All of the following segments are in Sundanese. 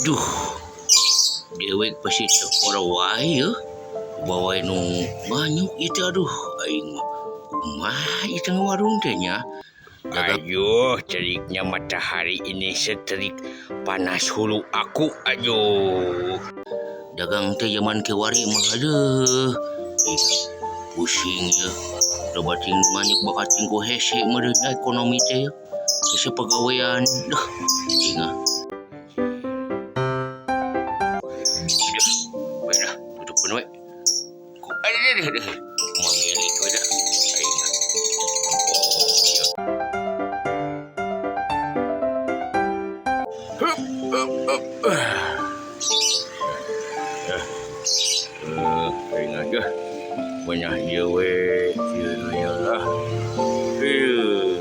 Aduh, dewek pasti teu wae ya. Bawa nu banyak itu, aduh, aing mah kumaha ieu teh warung teh nya. Aduh, teriknya matahari ini seterik panas hulu aku, aduh. Dagang teh zaman kiwari mah, aduh. Ih, pusing ya. Loba ting banyak bakat ting ku hese meureun ekonomi teh ya. Hese pagawean, duh, aing ah. Aduh, bae dah, tutupkeun we. Ku aduh, aduh, aduh. Mamilik we dah. Aing ah. Oh, ya. Hup, hup, hup. Aing aja. Banyak ieu we, ieu ieu lah. Eh.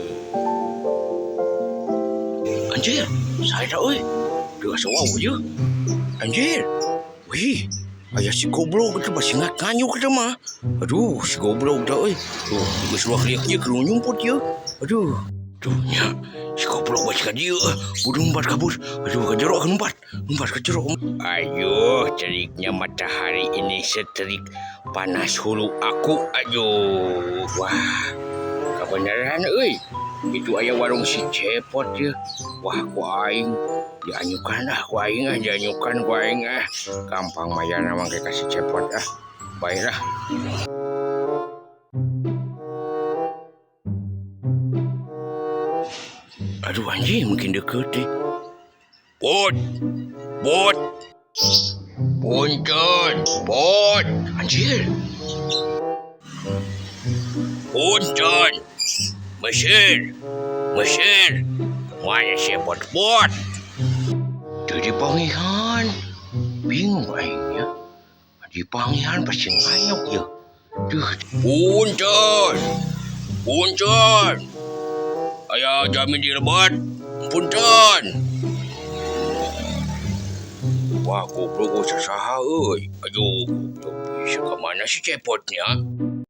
Anjir, saya tak euy. Teu asa wow ye. Anjir. Wih, aya si goblok teh masih nganyuk teh mah. Aduh, si goblok teh euy. Tuh, geus dua kali ieu kudu nyumput ye. Aduh. Tuh nya, si goblok baca ka dieu. Kudu numpat kabur. Aduh, ka jero numpat. Numpat ka jero. Aduh, teriknya matahari ini seterik panas hulu aku. Aduh. Wah, kebenaran euy. Itu aya warung si Cepot ya. Wah, ku aing dianyukan ah, ku aing ah, dianyukan ku aing ah. Gampang mayarna mah ka si Cepot ah. Baiklah. Aduh anjing, makin deket deh. Bot, bot, punten, bot, anjir. Punten, Mesir, Mesir, mana si bot bot? Jadi pangihan, bingung aing ya. Di pangihan pasti nganyuk ya. Duh, punten, punten. Aya jamin di lebat, punten. Wah, goblok gua saha euy. Aduh, goblok bisa ke mana si Cepotnya?